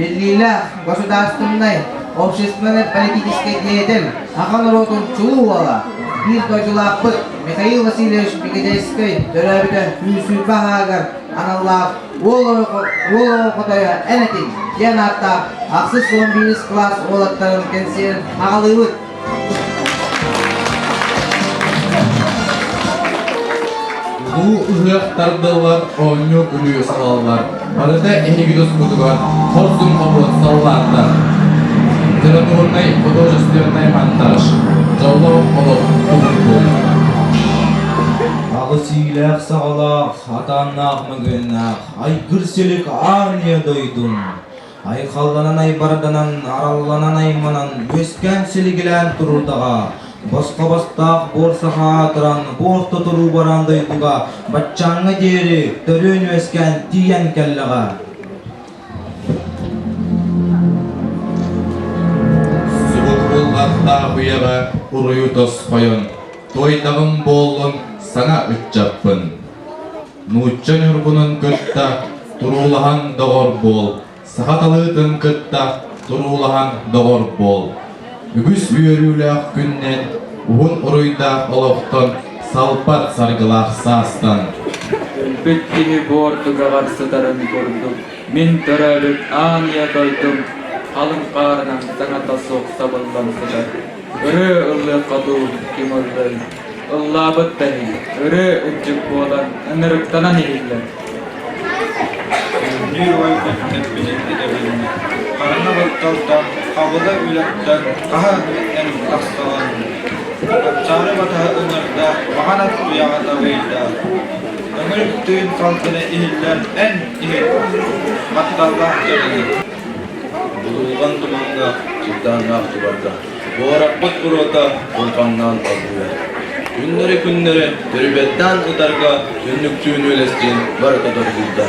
Биллиилээх государственнай, общественнай-политическай деятель, саха норуотун чулуу уола, биир дойдулаахпыт Михаил Васильевич Микитейскэй төрөөбүтэ 120 ааҕар аналлаах «Уол оҕо хотойо эн этиҥ» диэн ааттаах ахсыс 11 кылаас уолаттарын кэнсиэрин аҕалыыбыт. Улуу ыһыах тардыллар, оонньуу күлүү салаллар. Барыта эһиги тускутугар хорсун хомуот саллааттар. Литературнай художественнай монтаж. Дьоллоох олох туһунтун. Аҕыс иилээх саҕалаах, атааннаах мөгүөннээх, айгыр силик аан ийэ дойдун Айхалланан айбарданан, аралланан айманан, үөскээн силигилээн турурдаҕа, босхо бастаах буор саха аатыран, буор тоторуу бараан дойдуга баччааҥҥа диэри төрүөн үөскээн тиийэн кэллэҕэ. Субутуруллахтаах үйэҕэ уруйу тосхойон, туойдаҕым буоллун саҥа ыччаппын. Нуучча ньургунун кытта туруулаһан доҕор буол, саха талыытын кытта туруулаһан доҕор буол. Үгүс үөрүүлээх күннэн, уһун уруйдаах олохтон, салпат саргылаах саастан. Өлбүт киһи буор түгэҕэр сытарын курдук, мин төрөөбүт аан ийэ дойдум халыҥ хаарынан саҥата суох сабыллан сытар. Ырыа ыллыахха дуу, ким ыллыай? Ыллаабыт да иһин, ырыа ынчык буолан, ынырыктанан иһиллэр. Күннүүр уойбут тэппитин итэбиннэ, хараҥа батталтан, хабыла үлэттэн хаһа эн тахсаҕын. Апчаары батаһа ыҥырда, маҕан ат туйаҕа табыйда. Өҥүрүк тыын салгына иһиллэр эн иһит, махталлаах дьадаҥы. Будулҕан тумаҥҥа сылдааннаах тубарга Буораппыт буруота улхаҥнаан оргуйар. Күннэри-күннэри төрүбэттээн ытарга түннүктүүн үөлэстиин барыта доргуйда.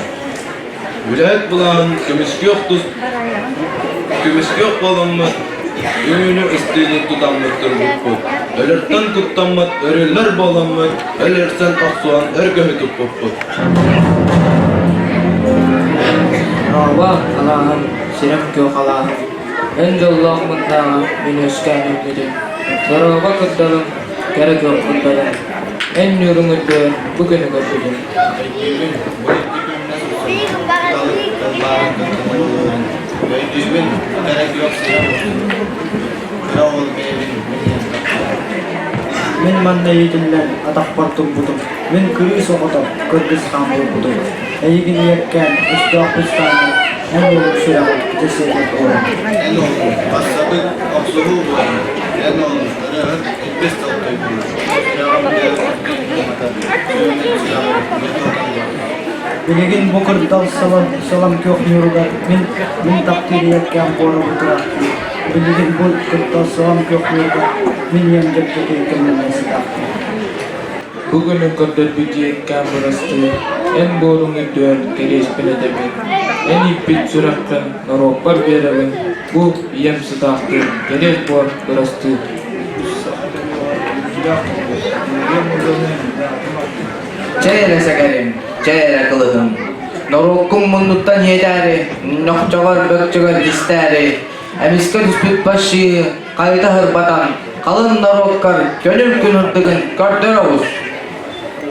Үлэһит былааһын көмүскүөх тус көмүскүөх буоламмыт, үүнү ыстыыны тутаммыт турбуппут. Өлөртөн куттаммыт өрүллэр буоламмыт, өлөрсөн охсуһан өргөһү туппуппут. Аҕа алааһым, сирэм күөх алааһым, Эн дьоллоох мындааҕа мин үөскээн үүммүтүм, Дорообо кырдалым, кэрэ күөх кырдалым, Эн ньууруҥ үрдүгэр бу күнү көрбүтүм. Өйдүүбүн, бу икки күҥҥэ сырсыбыт, кыталык тыллаах кынтымайдыырын. Өйдүүбүн, кэрэ күөх сирэ кыра уол бэйэбин мин Мин манна иитиллэн атахпар турбутум, мин кырыыс оҕото кыргыс хаан буолбутум. Эйигин ийэккээн өстөөх быстаанын Эн уолуҥ сүрэҕин дьэ сиэтэн буолан. Эн уолуҥ бассабыт охсуһуу буолан, эн уолуҥ ырыаһыт илбис толкуйдуур, сүрэҕим дьэ сүүнэн сүрэҕим дьэ Билигин бу кырдал сылам, сылам күөх ньууругар мин, мин таптыыр ийэккэм буорабы тураахтыыр. Билигин бу кырдал сылам күөх ньууругар мин ийэм дьэбдьэкэй көмүллэн сытаахтыыр. Бу күнү көрдөрбүт ийэккэм бырастыы, эн буоруҥ үрдүгэр кэриэспин этэбин, эн ииппит сүрэххин норуоппар биэрэбин, бу ийэм сытаахтыыр кэриэс буор бырастыы. Чэй эрэ сэгэрим, чэй эрэ кылыһым, норуоккун муннуттан иэтээри, ньохчоҕор бөкчөгөр истээри, эмискэ түспүт башыы хайыта сырбатан, халыҥ норуоккар көнүл күн ырдыгын көрдөр оҕус.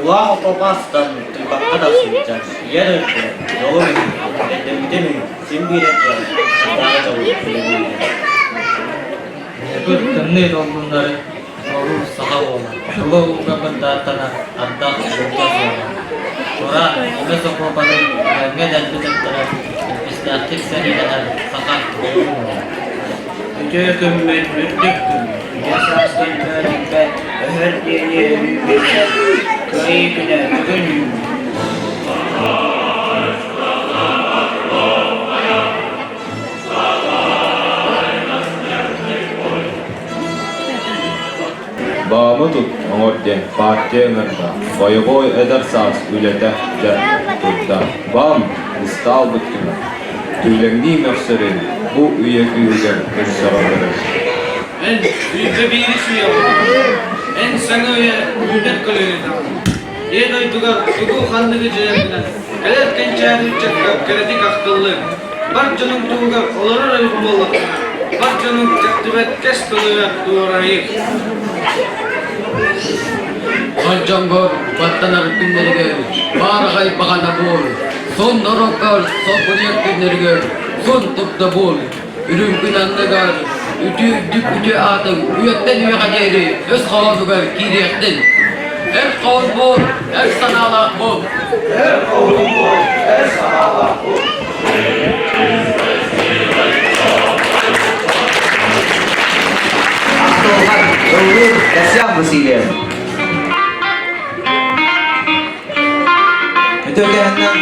Улаах окуопаастан тыйбакка да сылдьар, ийэ дойду, дьолум иһин, эрдэммитим иһин син биир эрдэ сардааҕы дьолу үлэлииллэр. Муҥутуур тымныы долгуннары соҕуруу саха уола, тула ууга бырдааттана ардах булда суоҕа. Тура, көмүс окуопатын күөҥҥэ дэлби тэптэрэр, илбистээхтик сэриилэһэр саха долгун уола. Үтүө күммүт үрдүк күн, үйэ саастан мөөлүйбэт, өһөр диэни өрүү билбэт, Кыайыы күнэ бүгүн үүннэ. Баамы тут оҥор диэн партия ыҥырда, бойобуой эдэр саас үлэтэ дьэ турда. Баам ыстаалбыт күнэ, түүлэҥнии мөхсөрүн бу үйэ күүһүгэр өссөҕө көрөр. Эн үйгэ биири сүүйэҕин, эн саҥа үйэ үүнэр көлүөнэтин. Ийэ дойдугар тугу ханныгы дьайаргынан кэлэр кэнчээри ыччакка кэрэтик ахтыллыаҥ. Бар дьонуҥ туһугар олорор эбит буоллаххына, бар дьонуҥ кэхтибэт кэс тылыгар дуорайыҥ. Бар дьоҥҥор баттанар күннэригэр баараҕай баҕана буол, сон норуоккар солбуйар күннэригэр сон турда буол, үрүҥ күн анныгар үтүө үрдүк үтүө аатыҥ үйэттэн үйэҕэ диэри өс хоһоонугар киириэхтин. Эр хоһоон буол, эр санаалаах буол. Эр хоһоон буол, эр санаалаах буол. Ахтылҕан, ыллыыр Касьян Васильев. Үтүөкэһиннэн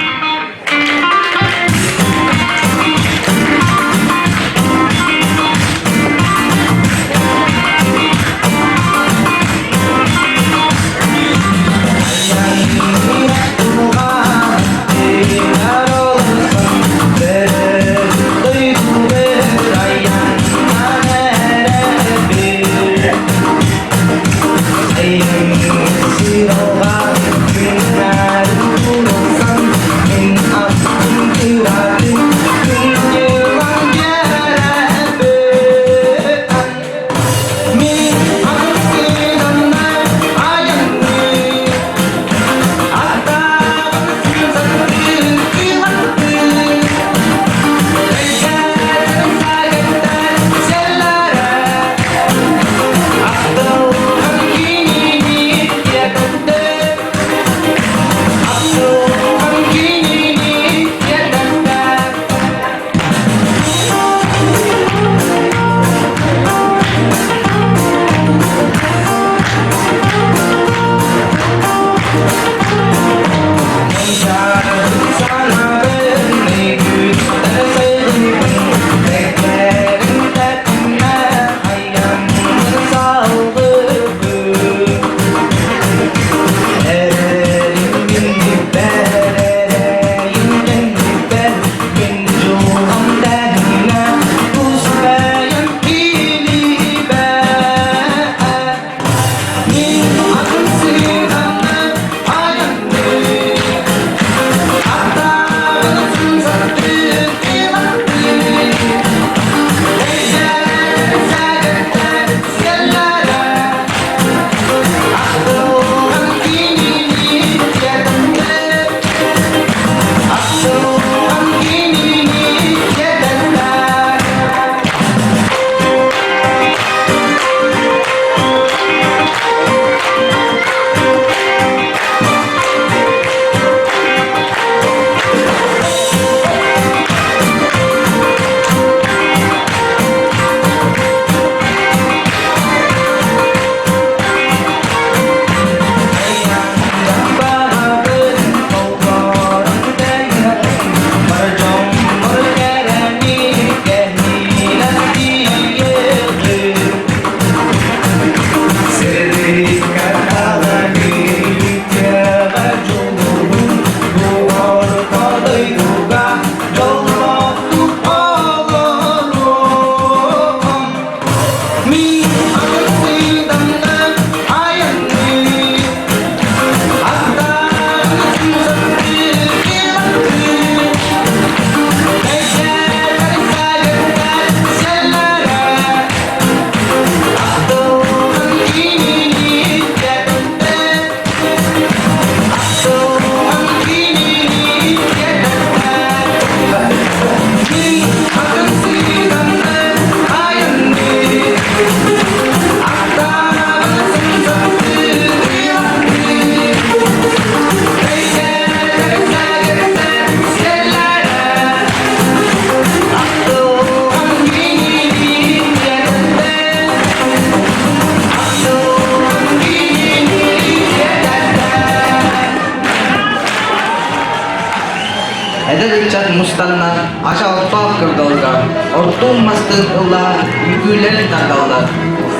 Эдэр ыччат мустаннар ача оттоох кырдалга, оттуун мастыын ыллаһан үҥкүүлэрин тардаллар.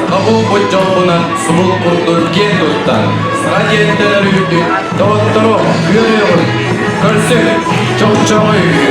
Хабылбыт дьолбунан субул курдук киэн туттан, саҥа дьиэттэн өрүүтүн, доҕоттору үөрүөҕүн, көрсүҥ, чохчоҕой үһү.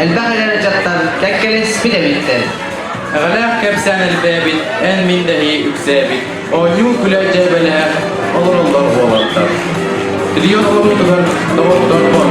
Элбэх эдэр ыччаттар кэккэлэспит эбиттэр. Эҕэлээх кэпсээн элбээбит, эн мин дэһии үксээбит, оонньуу күлэ дьээбэлээх олороллор уолаттар. Трион олоруутугар доҕоттор бор.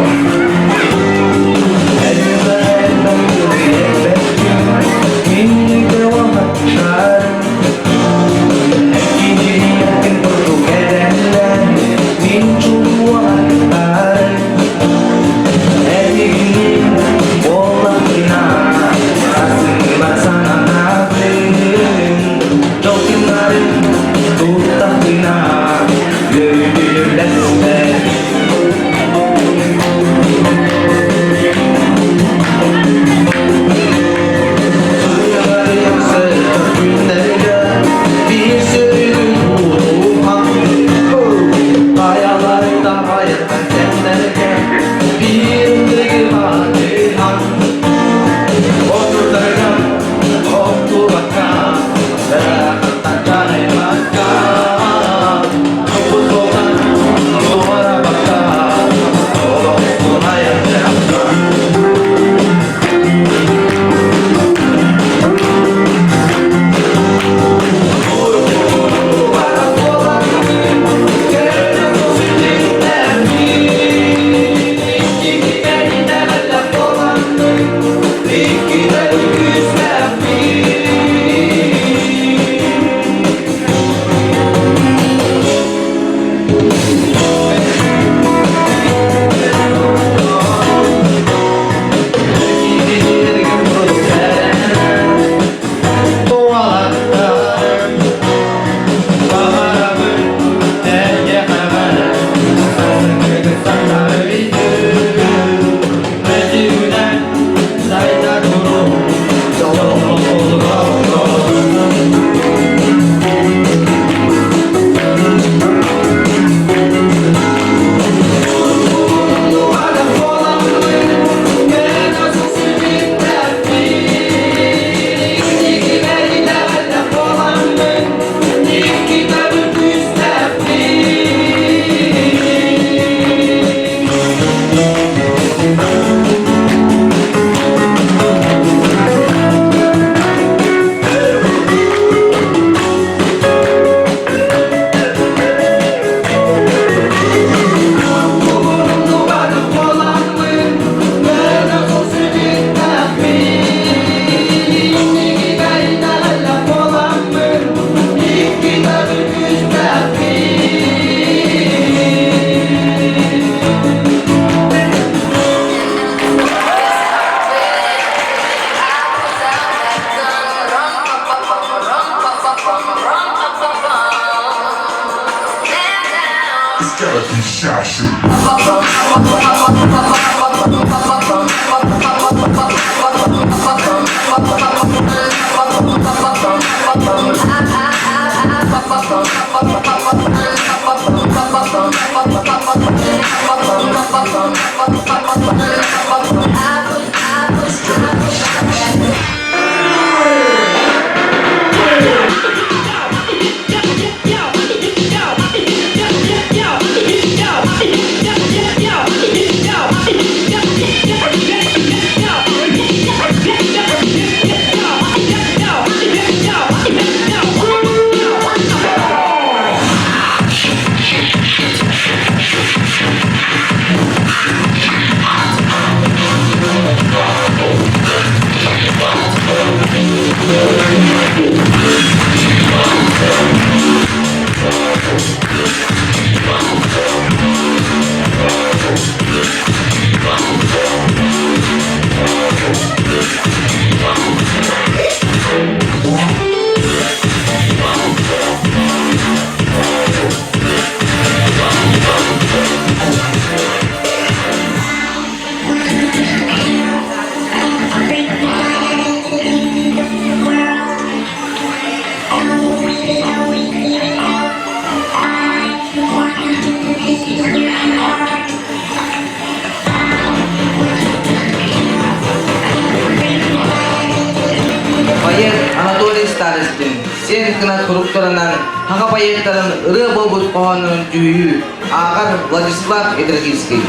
Поэт Анатолий Старостин сиэн кынат суруктарынан хаха поэттарын ырыа буолбут хоһооннорун дьүһүйүү ааҕар Владислав Идрагильский.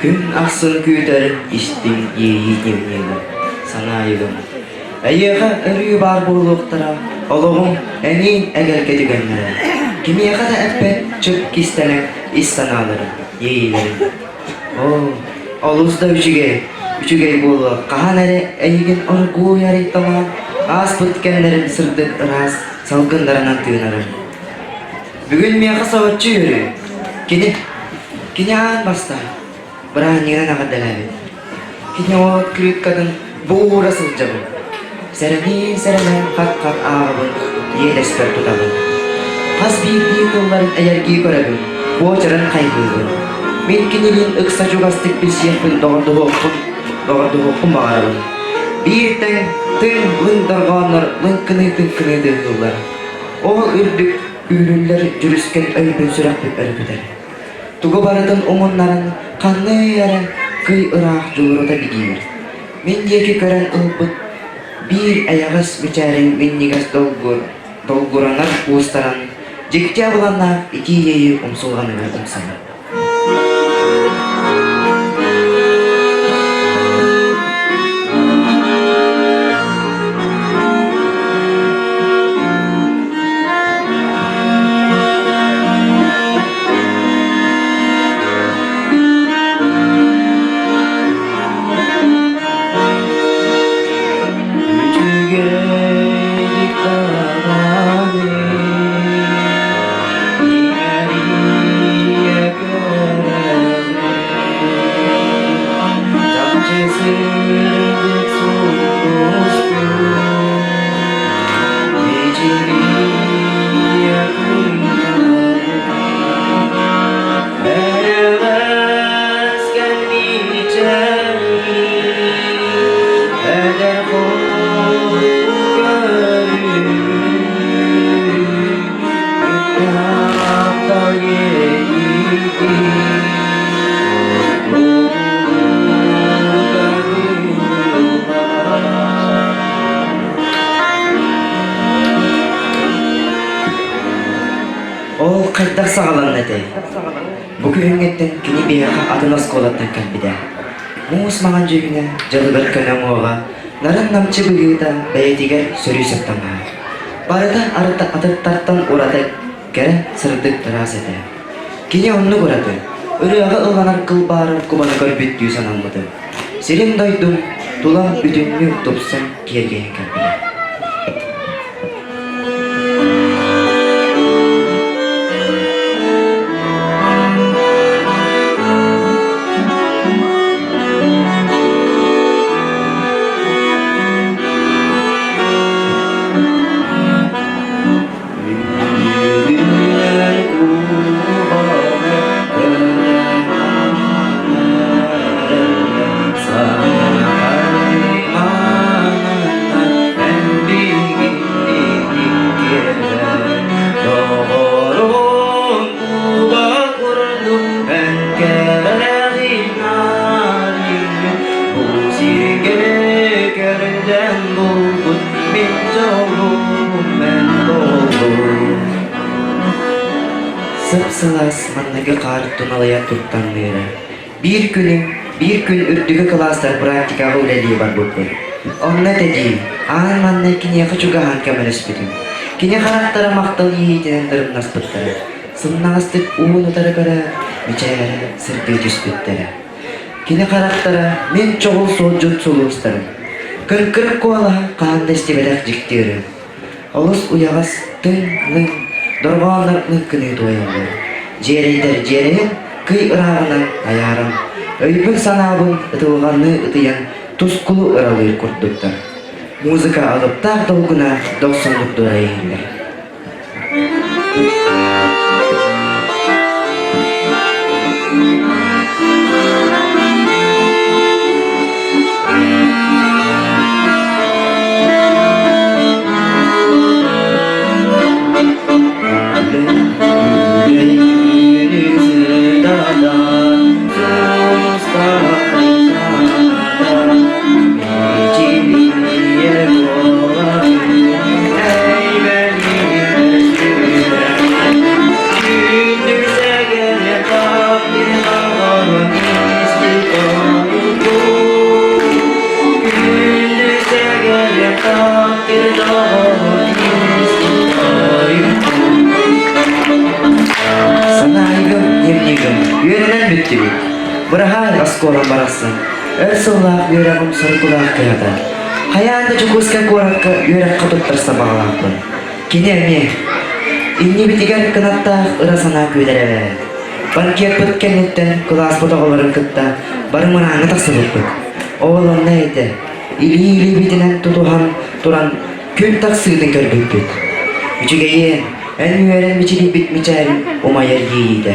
Күн ахсын күүтэр истиҥ иэйии дневнигым, санаайыгым. Эйиэхэ өрүү баар буолуохтара олоҕум эҥин эгэлгэ түгэннэрэ. Кимиэхэ да эппэт чып кистэлэҥ ис санааларым, иэйиилэрим. Оо, олус да үчүгэй, үчүгэй буолуо, хаһан эрэ эйигин оргууй арыйталаан, ааспыт кэмнэрин сырдык ыраас салгыннарынан тыынарым. Бүгүн миэхэ соһуччу үөрүү. Кини, кини аан бастаан бырааһынньыгынан эҕэрдэлээбит. Кини ол открыткатын бу уура сылдьабын. Сэрэнии-сэрэнэн хат-хат ааҕабын, иэдэспэр тутабын. Хас биирдии тылларын эйэргии көрөбүн, буочарын хайгыыбын. Мин кинилиин ыкса чугастык билсиэхпин доҕордоһуохпун, доҕордоһуохпун баҕарабын. Биир тэҥ тыҥ лыҥ дорҕооннор лыҥкыныы-тыҥкыныы тыаһыыллар. Ол үрдүк үүрүллэр дьүрүскэн өйбүн сүрэхпин өрүкүтэр. Тугу барытын умуннаран, ханна эрэ кый ыраах дьулурута бигиир. Мин диэки көрөн ылбыт биир эйэҕэс мичээрин минньигэс долгур, долгуранар куустаран, дьикти абыланнаах итии иэйии умсулҕаныгар умсабын. Үчүгэйдик даҕаны иҥэрийэ көрөбүн Чахчы сырдык сулуспун Мичилийэ кыыһабын Эрэҕэс кэлбиччэри Эдэр Ол хайдах саҕаланна этэй? Бу күһүҥҥэттэн кини биһиэхэ атын оскуолаттан кэлбитэ. Муус маҥан дьүһүнэ, дьылыгар көнө уҥуоҕа, нарын-намчы быһыыта бэйэтигэр сөрүү сыттаҥаһа. Барыта атыттартан ураты кэрэ, сырдык ыраас этэ. Кини оннук ураты, ырыаҕа ылланар кылбаарар кубаны көрбүттүү санаммытым. Сирим-дойдум тула бүтүннүү тупсан киэргэйэн кэлбитэ. Сып-сылаас манныгы хаар туналыйан туртаҥныыра. Биир күнү, биир күн үрдүкү кылаастар практикаҕа үлэлии барбыппыт. Онно этэ дии, аан манна киниэхэ чугаһаан көмөлөспүтүм. Кини харахтара махтал иэйиитинэн дырымнаспыттара. Сымнаҕастык уун-утары көрө, мичээрэ сырдыы түспүттэрэ. Кини харахтара мин чоҕул суолдьут сулуустарым. Кыркырык куолаһа хаһан да истибэтэх дьикти ырыа. Олус уйаҕас, тыҥ-лыҥ, дорҕооннор лыҥкыныы туойаллар. Дьиэрэйдэр дьиэрэйэн, кый ырааҕынан айааран, өйбүн-санаабын ытылҕанныы ытыйан тускулу ыралыыр курдуктар. Музыка алыптаах долгуна дохсуннук дуорайа иһиллэр. Үөрэнэн бүттүбүт. Быраһаай оскуолам барахсан. Өр сыллаах үөрэҕим соргулаах кыһата. Хайаан да Дьокуускай куоракка үөрэххэ туттарса баҕалаахпын. Кини эмиэ. Иннибитигэр кынаттаах ыра санаа күүтэр эбээт. Банкетпыт кэнниттэн кылааспыт оҕолорун кытта бары мырааҥҥа тахсыбыппыт. Ол онно этэ. Илии-илиибитинэн тутуһан туран күн тахсыытын көрбүппүт. Үчүгэйиэн, эн үөрэн мичилийбит мичээрин умайар иэйиитэ.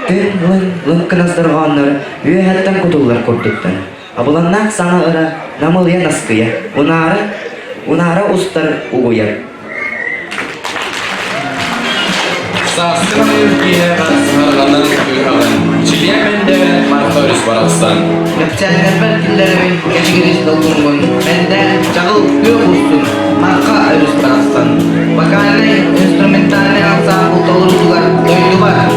Тын лыҥ лыҥкынас дорҕооннор үөһэттэн кутуллар курдуктар. Абыланнаах саҥа ыра намылыйа наскыйа, унаара, унаара устар угуйар. Сааскы намыыр киэһэҕэ сыһарҕанан кыыһаҕын, чилиэ мэндээрэн Марха өрүс барахсан. Кэпсээннэрбэр киллэрэбин кэчигирис долгуҥҥун, мэндээр чаҕыл күөх устун, Марха өрүс барахсан. Вокальнай, инструментальнай ансаамбыл толоруутугар дойдубар.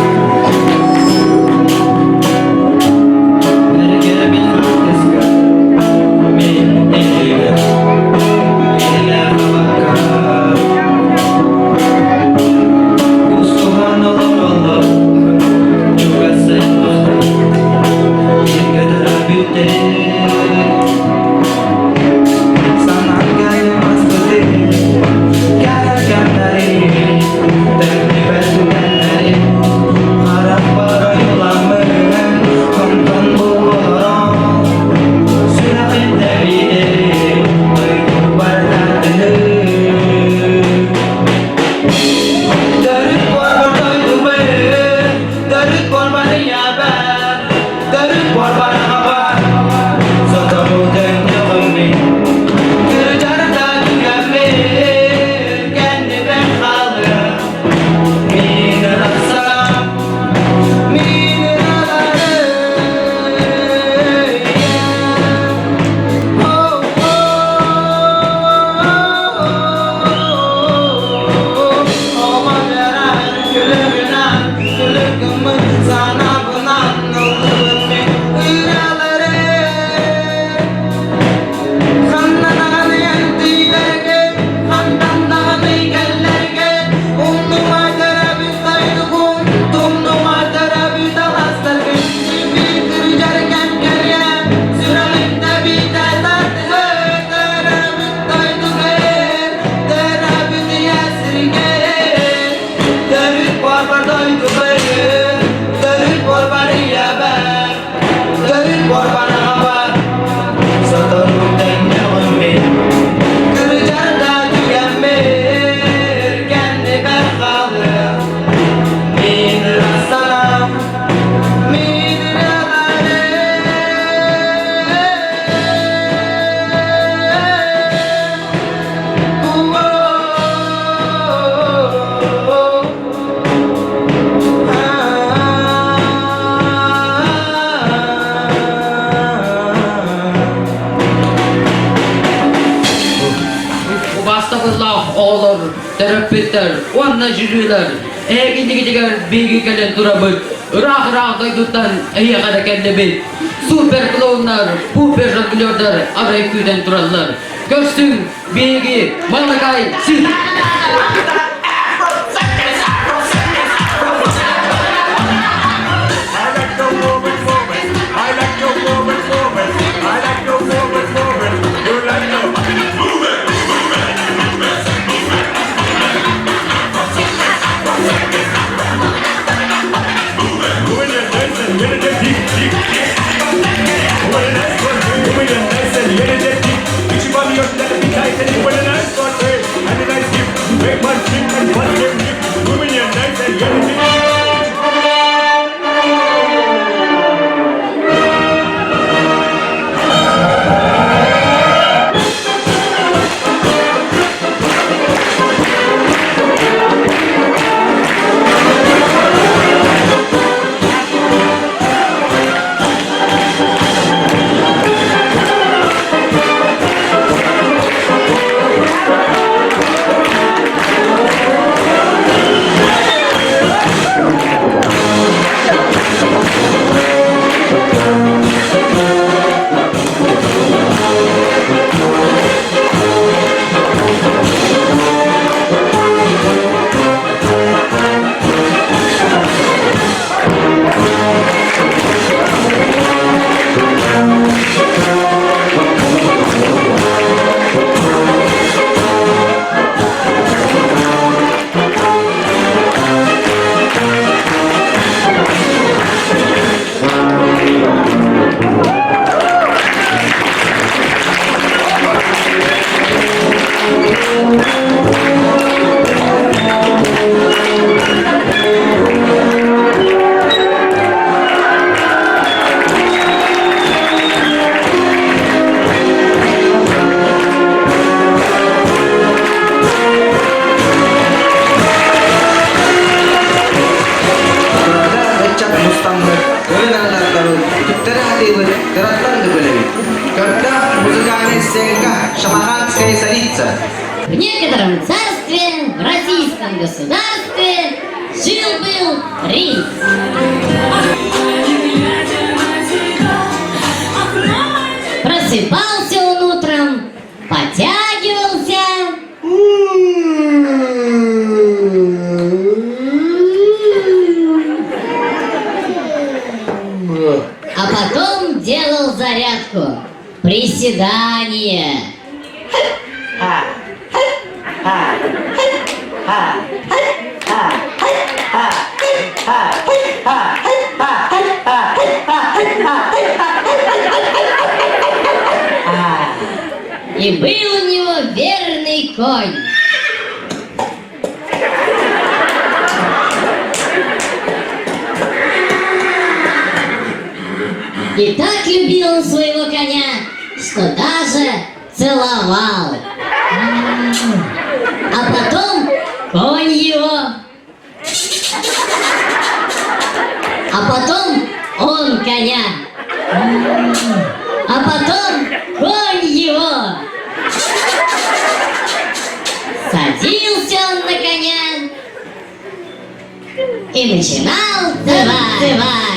Убаастабыллаах оҕолор, төрөппүттэр уонна жюрилар эһигинигитигэр биһиги кэлэн турабыт. Ыраах-ыраах дойдуттан эһиэхэ да кэллибит. Супер клоуннар, пупер жонглердар арай күүтэн тураллар. Көрсүҥ, биһиги Малакай Сир! кыраттан да күлэбит. Көрдөөх музыкальная сценка «Шамаханская царица». В некотором царстве, в российском государстве, жил-был принц. Просыпался он утром, потягивался. А потом делал зарядку. Приседание. И был у него верный конь. И так любил он своего коня, что даже целовал. А потом конь его. А потом он коня. А потом конь его. Садился он на коня и начинал танцевать.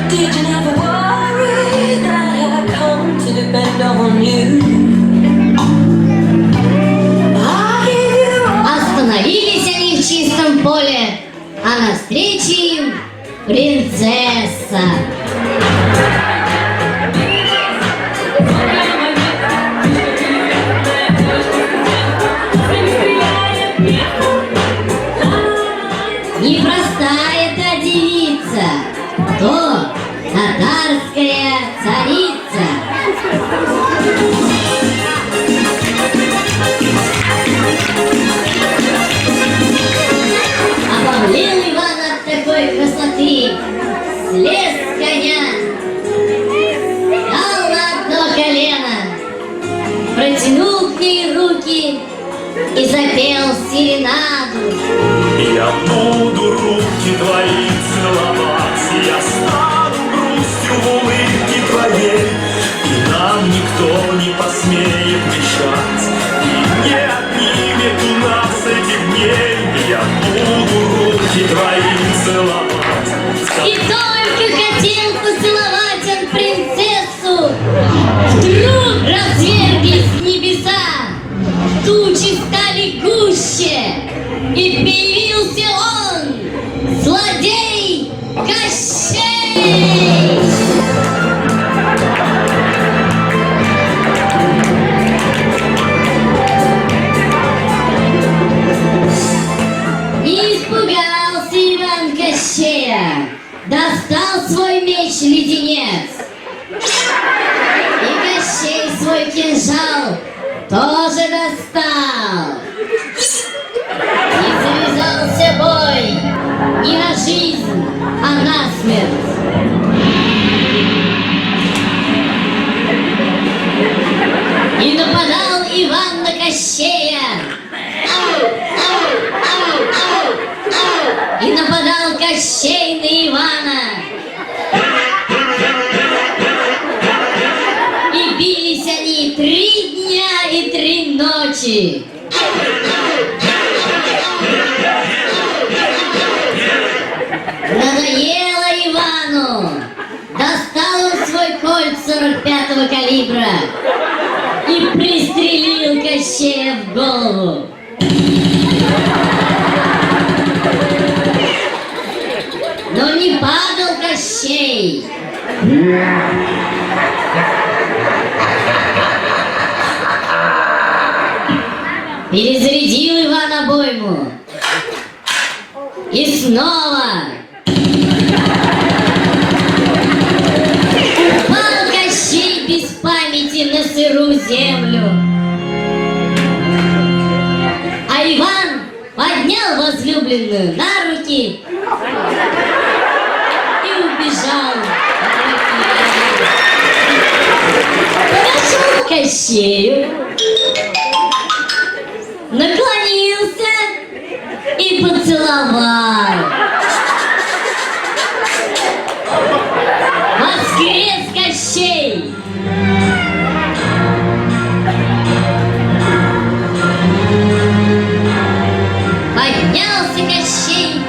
Did you never worry that I come to depend on you? I gave you Остановились они в чистом поле, а навстречу им принцесса. Непростая та девица, то татарская царица. Обомлел Иван от такой красоты, слез с коня, стал на одно колено, протянул к ней руки и запел серенаду. Я буду руки твои целовать, я стану грустью в улыбке твоей, и нам никто не посмеет мешать, и не отнимет у нас этих дней. Я буду руки твои целовать. И только хотел поцеловать он принцессу, вдруг разверглись небеса, тучи стали гуще, и появился он, злодей Кощей! Не испугался Иван Кощея, достал свой меч-леденец. И Кощей свой кинжал тоже достал. И завязался бой не на жизнь, а на смерть. И нападал Иван на Кощея. И нападал Кощей на Ивана. И бились они три дня и три ночи. Надоело Ивану. Достал он свой кольт 45-го калибра и пристрелил Кощея в голову. Но не падал Кощей. Перезарядил Иван обойму. И снова упал Кощей без памяти на сырую землю. А Иван поднял возлюбленную на руки и убежал. Подошел к Кощею, наклонился. И поцеловал. Воскрес Кощей! Поднялся Кощей,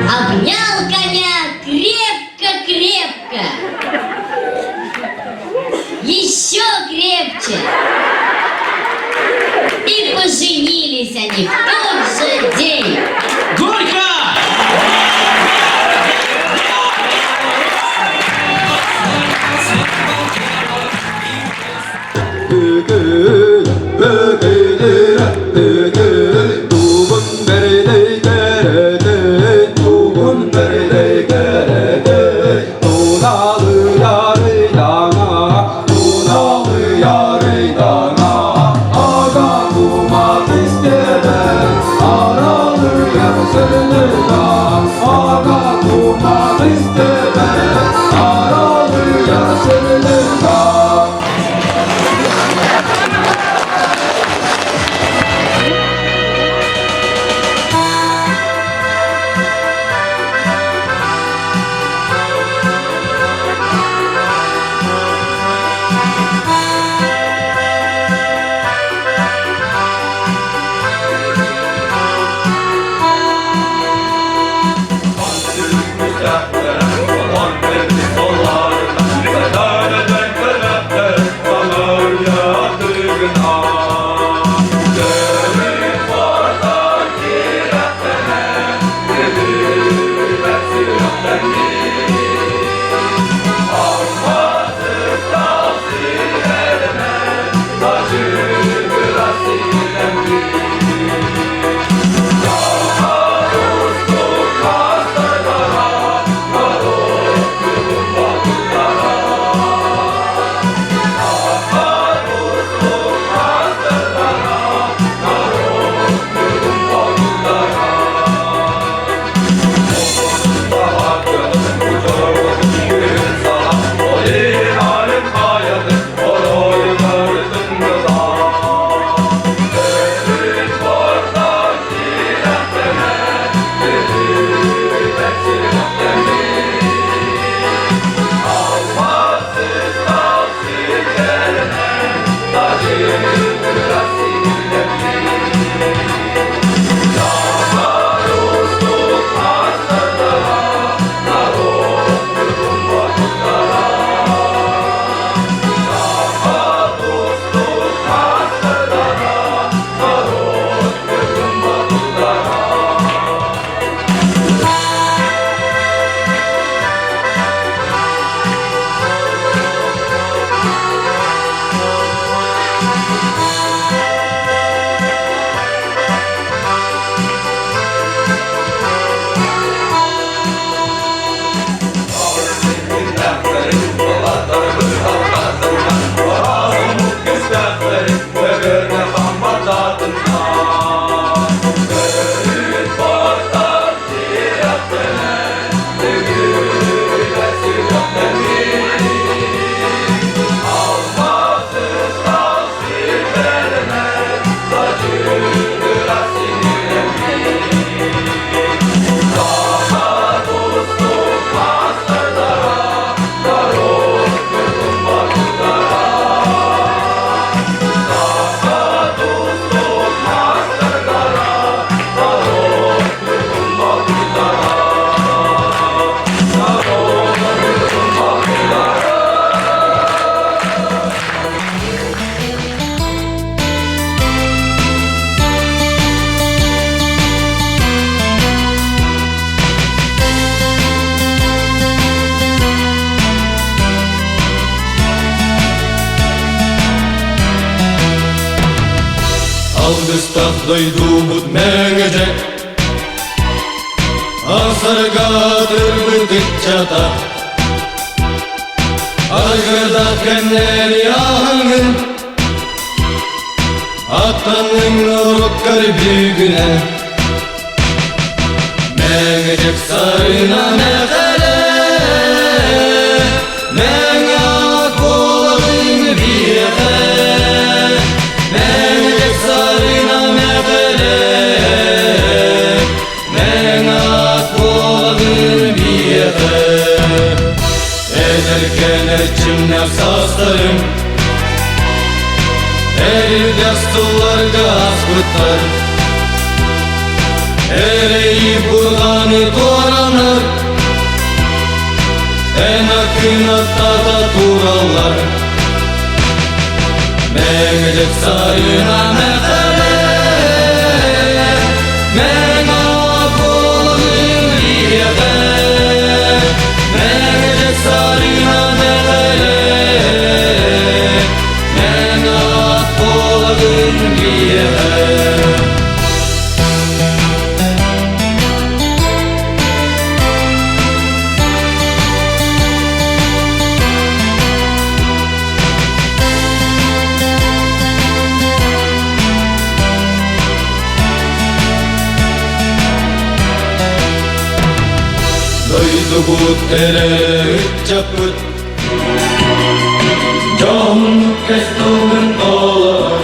обнял коня крепко-крепко, еще крепче. И поженились они в тот же день. Горько! Алгыстах дойдубут мэҥэдьэк Асаргатырбыт ыччата Аргыдах кэмнэри аһаҥын Аттаныҥ норуоккар бүгүнэ Мэҥэдьэк сарына мэхэлэ Мэҥэ ат буоларын биэхэ Мэҥэдьэк сарына мэхэлэ саастарым Эрилдэх сылларга ааспыттар Эрэйи бурҕаны туоранар Эн аккынаттата тураллар Мэҥэдьэк сарына мэхэлэ Мэҥэ буоларын биһиэхэ Мэҥэдьэк сарына мэхэлэ Мэҥэ буоларын биһиэхэ. Дойдубут эрэ ыччаппыт Дьон кэс тылын толорор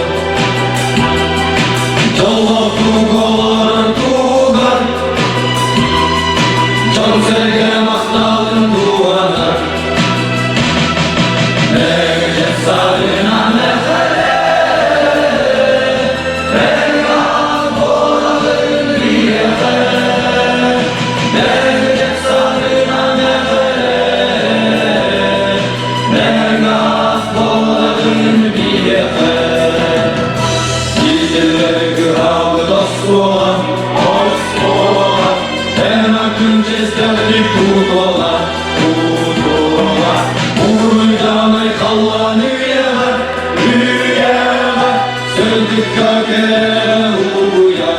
Дьоллоохтук олорор туһугар Дьон-сэргэ махталын туһанар Мэҥэдьэк сарына мэхэлэ Мэҥэ буоларын биһиэхэ Мэҥэдьэк сарына мэхэлэ Мэҥэ буоларын биһиэхэ. Кыһаабыт оскуола, оскуола, эн күн чэстэхтик тутуола, тутуола. Уруйданай халлаан үйэҕэ, үйэҕэ, сырдыкка кэрэ уйа,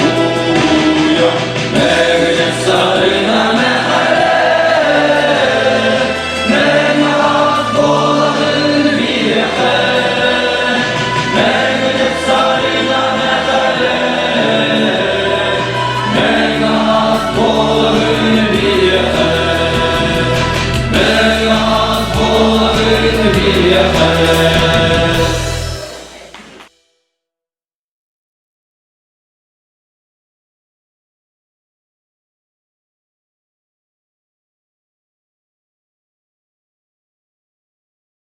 уйа. Мэҥэдьэк сарына мэхэлэ, мэҥэ ат буоларын биһиэхэ. Мэҥэдьэк сарына мэхэлэ, мэҥэ ат буоларын биһиэхэ. Мэҥэ ат буоларын биһиэхэ.